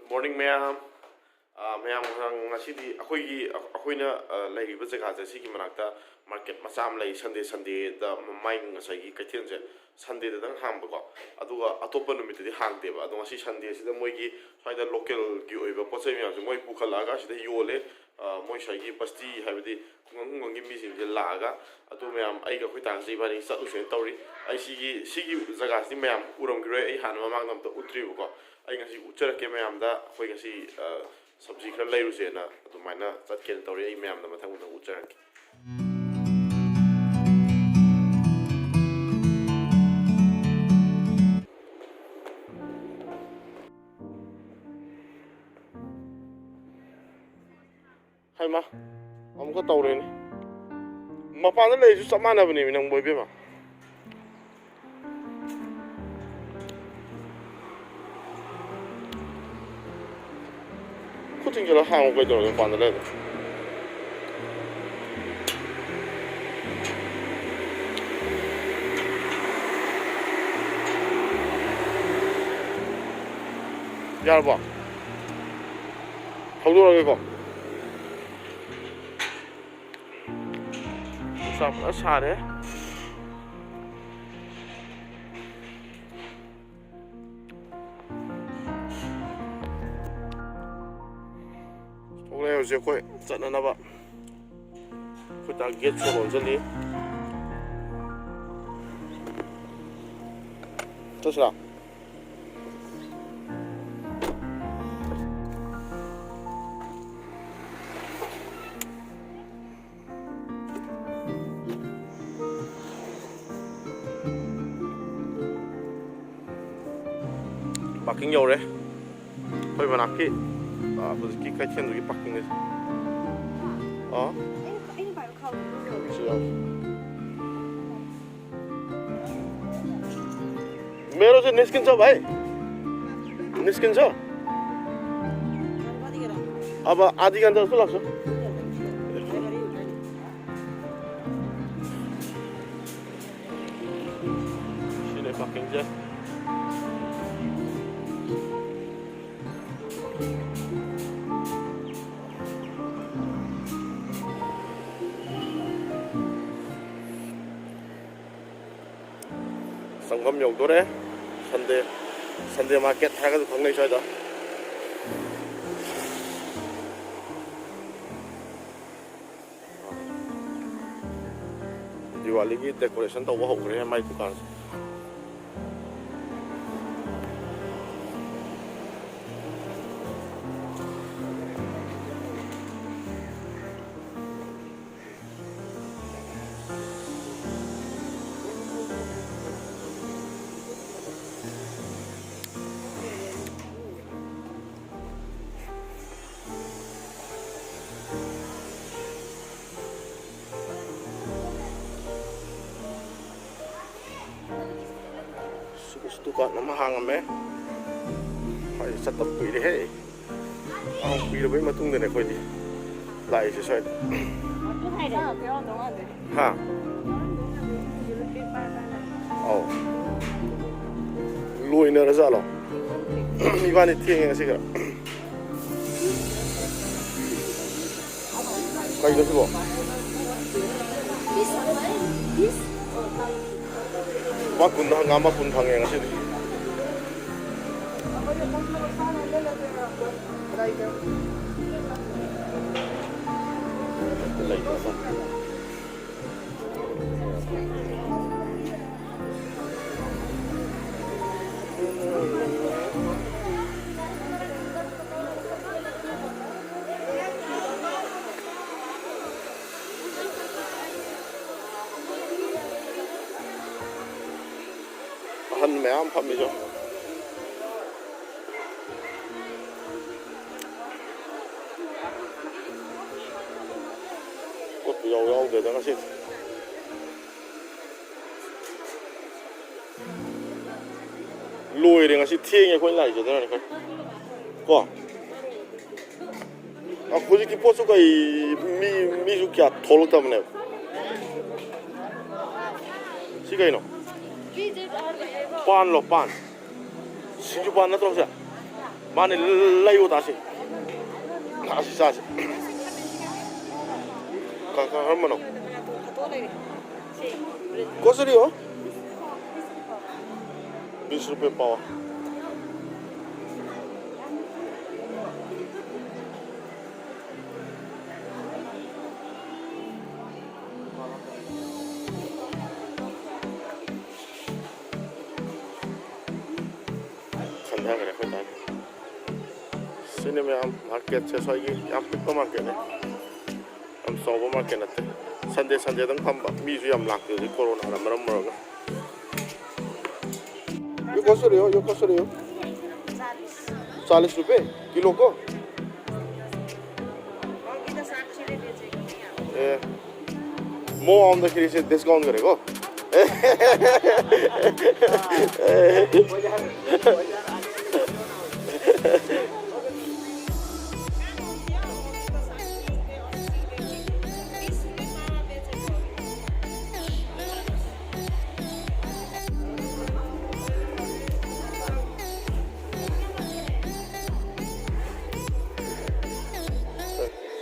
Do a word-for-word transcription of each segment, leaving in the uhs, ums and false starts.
Morning ꯃꯌꯥꯝ꯫ ꯑ, ꯃꯌꯥꯝ, ꯉꯁꯤꯗꯤ ꯑꯩꯈꯣꯏꯒꯤ, ꯑꯩꯈꯣꯏꯅ, ꯑ, ꯂꯩꯔꯤꯕ ꯖꯒꯥꯁꯦ, ꯁꯤꯒꯤ ꯃꯅꯥꯛꯇ ꯃꯥꯔꯀꯦꯠ ꯃꯆꯥ ꯑꯃ ꯂꯩ꯫ ꯁꯟꯗꯦ, ꯁꯟꯗꯦꯗ ꯃꯃꯥꯡ ꯉꯁꯥꯏꯒꯤ ꯀꯩꯊꯦꯜꯁꯦ ꯁꯟꯗꯦꯗꯗꯪ ꯍꯥꯡꯕꯀꯣ, ꯑꯗꯨꯒ ꯑꯇꯣꯞꯄ ꯅꯨꯃꯤꯠꯇꯗꯤ ꯍꯥꯡꯗꯦꯕ꯫ ꯑꯗꯣ ꯉꯁꯤ ꯁꯟꯗꯦꯁꯤꯗ ꯃꯣꯏꯒꯤ ꯁ꯭ꯋꯥꯏꯗ ꯂꯣꯀꯦꯜꯒꯤ ꯑꯣꯏꯕ ꯄꯣꯠ ꯆꯩ ꯃꯌꯥꯝꯁꯦ ꯃꯣꯏ ꯄꯨꯈꯠꯂꯛꯑꯒ ꯁꯤꯗ ꯌꯣꯜꯂꯦ꯫ ꯑ, ꯃꯣꯏ ꯁ꯭ꯋꯥꯏꯒꯤ ꯕꯁꯇꯤ, ꯍꯥꯏꯕꯗꯤ ꯈꯨꯡꯒꯪ ꯈꯨꯡꯒꯪꯒꯤ ꯃꯤꯁꯤꯡꯁꯦ ꯂꯥꯛꯑꯒ, ꯑꯗꯨ ꯃꯌꯥꯝ ꯑꯩꯒ ꯑꯩꯈꯣꯏ ꯇꯥꯒꯁꯦ ꯏꯕꯥꯅꯤ ꯆꯠꯂꯨꯁꯦꯅ ꯇꯧꯔꯤ꯫ ꯑꯩ ꯁꯤꯒꯤ, ꯁꯤꯒꯤ ꯖꯒꯥꯁꯤꯗꯤ ꯃꯌꯥꯝ ꯎꯔꯝꯈꯤꯔꯣꯏ, ꯑꯩ ꯍꯥꯟꯅ ꯃꯃꯥꯡꯗ ꯑꯝꯇ ꯎꯠꯇ꯭ꯔꯤꯕꯀꯣ꯫ ꯑꯩ ꯉꯁꯤ ꯎꯠꯆꯔꯛꯀꯦ ꯃꯌꯥꯝꯗ꯫ ꯑꯩꯈꯣꯏ ꯉꯁꯤ, ꯑ, ꯁꯕꯖꯤ ꯈꯔ ꯂꯩꯔꯨꯁꯦꯅ ꯑꯗꯨꯃꯥꯏꯅ ꯆꯠꯀꯦꯅ ꯇꯧꯔꯤ꯫ ꯑꯩ ꯃꯌꯥꯝꯗ ꯃꯊꯪ ꯃꯊꯪ ꯎꯠꯆꯔꯛꯀꯦ꯫ ꯍꯩꯃꯥ, ꯑꯃꯨꯛꯀ ꯇꯧꯔꯦꯅꯦ꯫ ꯃꯄꯥꯟꯗ ꯂꯩꯔꯁꯨ ꯆꯞ ꯃꯥꯟꯅꯕꯅꯦꯃꯤ ꯅꯪꯕꯣ, ꯏꯕꯦꯝꯃ꯫ ꯈꯨꯠ ꯊꯤꯡꯖꯤꯜꯂ ꯍꯥꯡꯉꯨ ꯀꯩꯗꯧꯔꯒꯦ, ꯃꯄꯥꯟꯗ ꯂꯩꯔꯒ? ꯌꯥꯔꯕꯣ? ꯍꯧꯗꯣꯔꯛꯑꯒꯦꯀꯣ꯫ ꯅꯨꯡꯁꯥ ꯐꯖꯅ ꯁꯥꯔꯦ꯫ ꯊꯣꯛꯂꯛꯑꯦ ꯍꯧꯖꯤꯛ ꯑꯩꯈꯣꯏ ꯆꯠꯅꯅꯕ꯫ ꯑꯩꯈꯣꯏ ꯗꯥ ꯒꯦꯠꯁꯨ ꯂꯣꯟꯁꯤꯜꯂꯤ꯫ ꯆꯠꯁꯤꯔꯥ? ꯄꯥꯔꯀꯤꯡ ꯌꯧꯔꯦ꯫ ꯑꯩꯈꯣꯏ ꯃꯅꯥꯛꯀꯤ, ꯑ, ꯍꯧꯖꯤꯛꯀꯤ ꯀꯩꯊꯦꯜꯗꯨꯒꯤ ꯄꯥꯔꯀꯤꯡꯁꯦ꯫ ꯑ? ꯑꯩꯅ, ꯑꯩꯅ ꯄꯥꯏꯕ ꯈꯥꯎꯗꯨ ꯁꯤ ꯌꯥꯎꯔꯦ꯫ मेरो चाहिँ निस्किन्छ भाइ, निस्किन्छ। अब आधी घन्टा जस्तो लाग्छ। Sini parking aja. ꯆꯪꯐꯝ ꯌꯧꯗꯣꯔꯦ꯫ ꯁꯟꯗꯦ, ꯁꯟꯗꯦ ꯃꯥꯔꯀꯦꯠ ꯍꯥꯏꯔꯒꯁꯨ ꯈꯪꯅꯩ ꯁ꯭ꯋꯥꯏꯗ꯫ ꯗꯤꯋꯥꯂꯤꯒꯤ decoration ꯇꯧꯕ ꯍꯧꯈ꯭ꯔꯦ ꯃꯥꯏ ꯗꯨꯀꯥꯟꯁꯦ꯫ ꯁꯤꯒꯤꯁꯨ ꯗꯨꯀꯥꯟ ꯑꯃ ꯍꯥꯡꯉꯝꯃꯦ꯫ ꯍꯣꯏ, ꯆꯠꯇꯕ ꯀꯨꯏꯔꯦꯍꯦ꯫ ꯌꯥꯝ ꯀꯨꯏꯔꯕꯩ ꯃꯇꯨꯡꯗꯅꯦ ꯑꯩꯈꯣꯏꯗꯤ ꯂꯥꯛꯏꯁꯦ ꯁ꯭ꯋꯥꯏꯗ꯫ ꯍꯥ? ꯑꯧ꯫ ꯂꯣꯏꯅꯔꯖꯥꯠꯂꯣ? ꯏꯕꯥꯅꯤ ꯊꯦꯡꯉꯦ ꯉꯁꯤ ꯈꯔ꯫ ꯀꯩꯅꯣ ꯁꯤꯕꯣ? ꯂꯨꯄꯥ ꯀꯨꯟꯗ ꯍꯪꯒꯥꯝ ꯃꯄꯨꯟ ꯐꯪꯉꯦ ꯉꯁꯤꯗꯤ꯫ ꯑꯍꯟ ꯃꯌꯥꯝ ꯐꯝꯃꯤꯁꯨ꯫ ꯄꯣꯠꯄꯨ ꯌꯥꯎ ꯌꯥꯎꯗꯦꯗ ꯉꯁꯤꯗꯤ꯫ ꯂꯣꯏꯔꯦ ꯉꯁꯤ, ꯊꯦꯡꯉꯦ ꯑꯩꯈꯣꯏ ꯂꯥꯛꯏꯁꯦ ꯑꯗꯨꯅꯅꯦ ꯈꯔ꯫ ꯀꯣ? ꯑ, ꯍꯧꯖꯤꯛꯇꯤ ꯄꯣꯠꯁꯨ ꯀꯩ ꯃꯤ, ꯃꯤꯁꯨ ꯀꯌꯥ ꯊꯣꯛꯂꯛꯇꯕꯅꯦꯕ꯫ ꯁꯤ ꯀꯩꯅꯣ? ꯄꯥꯟꯂꯣ, ꯄꯥꯟ? ꯁꯤꯡꯖꯨ ꯄꯥꯟ ꯅꯠꯇ꯭ꯔꯣ ꯁꯦ? ꯃꯥꯅꯦ, ꯂꯩꯌꯣ ꯇꯥꯁꯤ꯫ ꯑꯁꯤ ꯆꯥꯁꯤ꯫ ꯀ-, ꯀ-, ꯀꯔꯝꯕꯅꯣ? ꯀꯣꯁꯔꯤꯌꯣ? ꯕꯤꯁ ꯔꯨꯄꯦ ꯄꯥꯋꯥ꯫ ꯁꯟꯊꯈ꯭ꯔꯦ ꯑꯩꯈꯣꯏ ꯇꯥꯏ꯫ ꯁꯤꯅꯤ ꯃꯌꯥꯝ ꯃꯥꯔꯀꯦꯠꯁꯦ ꯁ꯭ꯋꯥꯏꯒꯤ ꯌꯥꯝ ꯄꯤꯛꯄ ꯃꯥꯔꯀꯦꯠꯅꯦ꯫ ꯌꯥꯝ ꯆꯥꯎꯕ ꯃꯥꯔꯀꯦꯠ ꯅꯠꯇꯦ꯫ ꯁꯟꯗꯦ ꯁꯟꯗꯦꯗꯪ ꯐꯝꯕ꯫ ꯃꯤꯁꯨ ꯌꯥꯝ ꯂꯥꯛꯇꯦ ꯍꯧꯖꯤꯛ ꯀꯣꯔꯣꯅꯥꯅ ꯃꯔꯝ ꯑꯣꯏꯔꯒ꯫ यो कसरी हो? यो कसरी हो? चालिस रुपियाँ किलोको? ए, म आउँदाखेरि चाहिँ डिस्काउन्ट गरेको।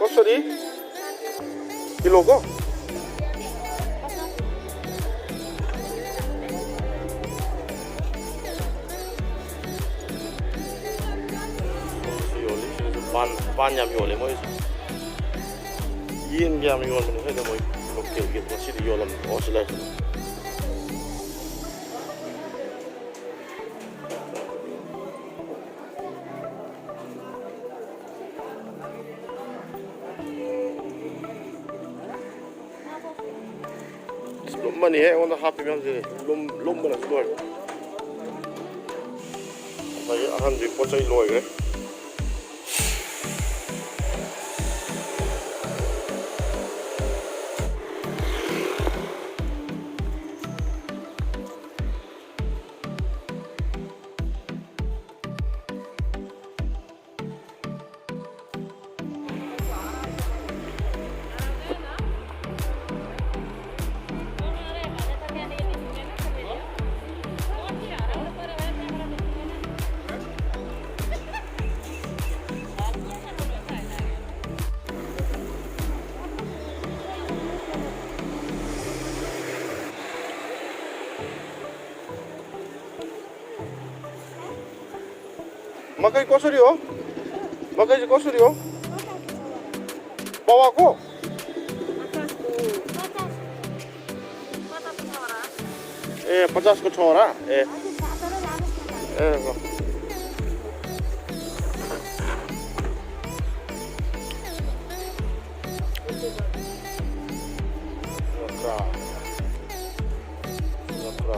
कसरी? किलोको? ꯄꯥꯟ, ꯄꯥꯟ ꯌꯥꯝ ꯌꯣꯜꯂꯦ ꯃꯣꯏꯁꯦ꯫ ꯌꯦꯟꯒ ꯌꯥꯝ ꯌꯣꯟꯕꯅꯦ ꯁ꯭ꯋꯥꯏꯗ ꯃꯣꯏ꯫ ꯂꯣꯀꯦꯜꯒꯤ ꯉꯁꯤꯗꯤ ꯌꯣꯜꯂꯝꯃꯦ꯫ ꯑꯣ, ꯁꯤ ꯂꯩꯔꯦ꯫ ꯑꯁ, ꯂꯨꯝꯃꯅꯤꯍꯦ, ꯑꯩꯉꯣꯟꯗ ꯍꯥꯞꯄꯤ ꯃꯌꯥꯝꯁꯤꯗꯤ꯫ ꯂꯨꯝ-, ꯂꯨꯝꯕꯅꯁꯨ ꯂꯣꯏꯔꯦ꯫ ꯉꯁꯥꯏꯒꯤ ꯑꯍꯟꯁꯤ ꯄꯣꯠ ꯆꯩ ꯂꯣꯏꯈ꯭ꯔꯦ꯫ मकै कसरी हो? मकै चाहिँ कसरी हो? पावाको? ए, पचासको छवटा। ए, ए, ल। ल, ल।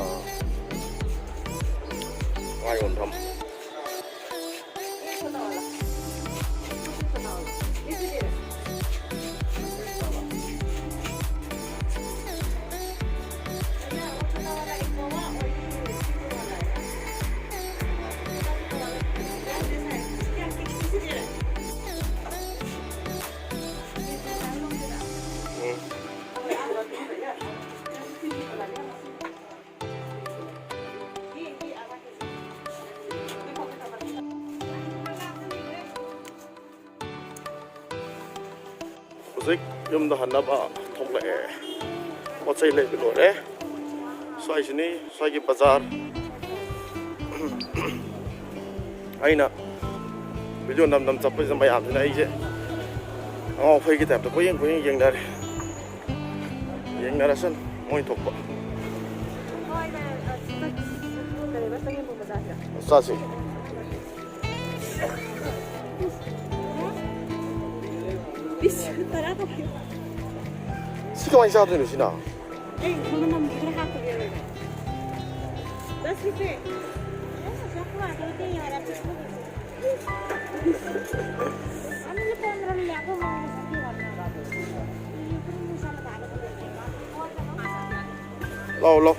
ꯍꯧꯖꯤꯛ ꯌꯨꯝꯗ ꯍꯟꯅꯕ ꯊꯣꯛꯂꯛꯑꯦ꯫ ꯄꯣꯠ ꯆꯩ ꯂꯩꯕ ꯂꯣꯏꯔꯦ꯫ ꯁ꯭ꯋꯥꯏꯁꯤꯅꯤ ꯁ꯭ꯋꯥꯏꯒꯤ ꯕꯖꯥꯔ꯫ ꯑꯩꯅ ꯚꯤꯗꯤꯑꯣ ꯅꯝ ꯅꯝ ꯆꯠꯄꯁꯤꯗ ꯃꯌꯥꯝꯁꯤꯅ ꯑꯩꯁꯦ ꯑꯉꯥꯎ ꯑꯐꯩꯒꯤ ꯇꯥꯏꯞꯇ ꯀꯣꯏꯌꯦꯡ ꯀꯣꯏꯌꯦꯡ ꯌꯦꯡꯅꯔꯦ꯫ ꯌꯦꯡꯅꯔꯁꯅꯨ ꯃꯣꯏ ꯊꯣꯛꯄ꯫ ꯆꯥꯁꯤ꯫ ꯄꯤꯁ ꯇꯔꯥ ꯇꯧꯕꯤꯌꯨ꯫ ꯁꯤ ꯀꯃꯥꯏꯅ ꯆꯥꯗꯣꯏꯅꯣ ꯁꯤꯅ? ꯑꯩ ꯃꯅꯝ ꯈꯔ ꯍꯥꯞꯄꯒꯦ꯫ दस रुपये। ꯂꯥꯎ, ꯂꯥꯎ꯫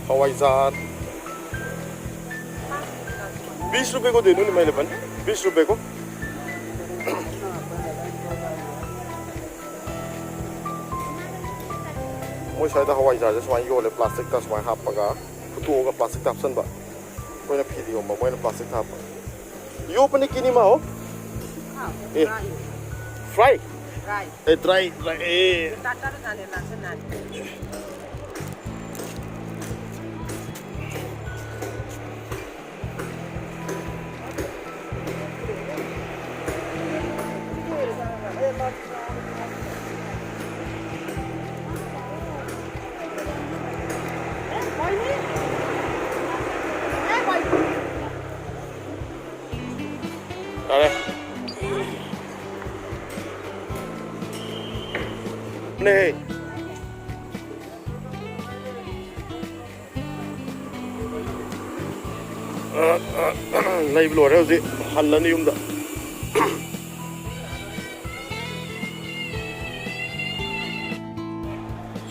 ꯍꯋꯥꯏꯖꯥꯔ꯫ बीस रुपये को दे दो ना, मैं लेपन। बीस रुपये को। ꯃꯣꯏ ꯁ꯭ꯋꯥꯏꯗ ꯍꯋꯥꯏꯖꯥꯔꯁꯦ ꯁꯨꯃꯥꯏꯅ ꯌꯣꯜꯂꯦ, ꯄ꯭ꯂꯥꯁꯇꯤꯛꯇ ꯁꯨꯃꯥꯏꯅ ꯍꯥꯞꯄꯒ, ꯐꯨꯠꯇꯣꯛꯑꯒ ꯄ꯭ꯂꯥꯁꯇꯤꯛꯇ ꯍꯥꯞꯆꯤꯟꯕ꯫ ꯑꯩꯈꯣꯏꯅ ꯐꯤꯗ ꯌꯣꯝꯕ, ꯃꯣꯏꯅ ꯄ꯭ꯂꯥꯁꯇꯤꯛꯇ ꯍꯥꯞꯄ꯫ यो पनि किनेमा हो? हाँ, ए, फ्राई। फ्राई? फ्राई। ए, ड्राई, ड्राई, ए। टाटा र जाने लाग्छ नानी। ꯂꯩꯕ ꯂꯣꯏꯔꯦ, ꯍꯧꯖꯤꯛ ꯍꯜꯂꯅꯤ ꯌꯨꯝꯗ꯫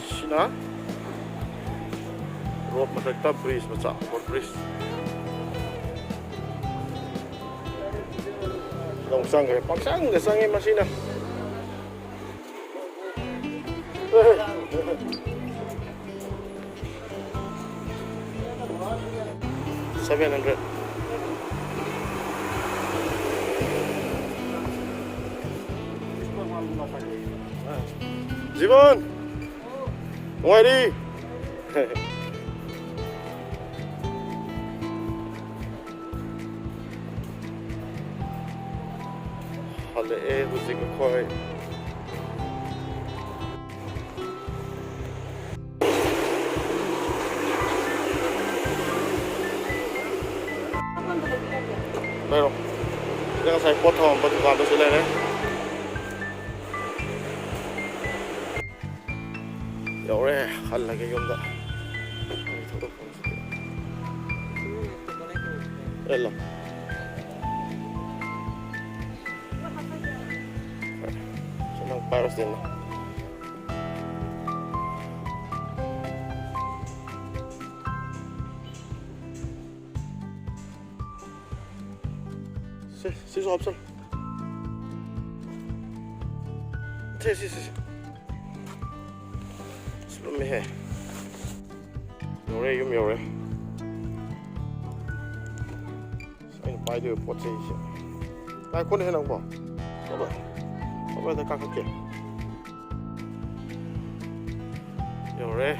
ꯁꯤꯅ ꯔꯣꯗ ꯃꯊꯛꯇ ꯕ꯭ꯔꯤꯖ ꯃꯆꯥ, ꯕꯣꯠ ꯕ꯭ꯔꯤꯖ꯫ ꯁꯤꯗ ꯑꯃꯨꯛ ꯆꯪꯈ꯭ꯔꯦ꯫ ꯄꯪꯆꯪꯗ ꯆꯪꯉꯤ ꯃꯁꯤꯅ꯫ Seven hundred. ꯖꯤꯕꯟ! ꯅꯨꯡꯉꯥꯏꯔꯤ? ꯍꯜꯂꯛꯑꯦ ꯍꯧꯖꯤꯛ ꯑꯩꯈꯣꯏ꯫ ꯂꯩꯔꯣ꯫ ꯁꯤꯗ ꯉꯁꯥꯏ ꯄꯣꯠ ꯊꯝꯃꯝꯕ ꯗꯨꯀꯥꯟꯗꯨꯁꯨ ꯂꯩꯔꯦ꯫ ꯌꯧꯔꯦ, ꯍꯜꯂꯒꯦ ꯌꯨꯝꯗ꯫ ꯑꯦ, ꯂꯥꯎ꯫ ꯁꯤ ꯅꯪ ꯄꯥꯏꯔꯣ, ꯁꯤꯗ ꯅꯪ꯫ ꯁꯤ, ꯁꯤꯁꯨ ꯍꯥꯞꯆꯜꯂꯨ꯫ ꯁꯤ, ꯁꯤ, ꯁꯤ, ꯁꯤ꯫ ꯑꯁ, ꯂꯨꯝꯃꯤꯍꯦ꯫ ꯌꯧꯔꯦ, ꯌꯨꯝ ꯌꯧꯔꯦ꯫ ꯑꯁ, ꯑꯩꯅ ꯄꯥꯏꯗꯣꯏꯕ ꯄꯣꯠ ꯆꯩꯁꯦ꯫ ꯉꯥꯏꯈꯣꯅꯦꯍꯦ ꯅꯪꯕꯣ꯫ ꯊꯣꯛꯂꯣꯏ꯫ ꯊꯣꯛꯂꯣꯏꯗ ꯀꯥꯈꯠꯀꯦ꯫ ꯌꯧꯔꯦ꯫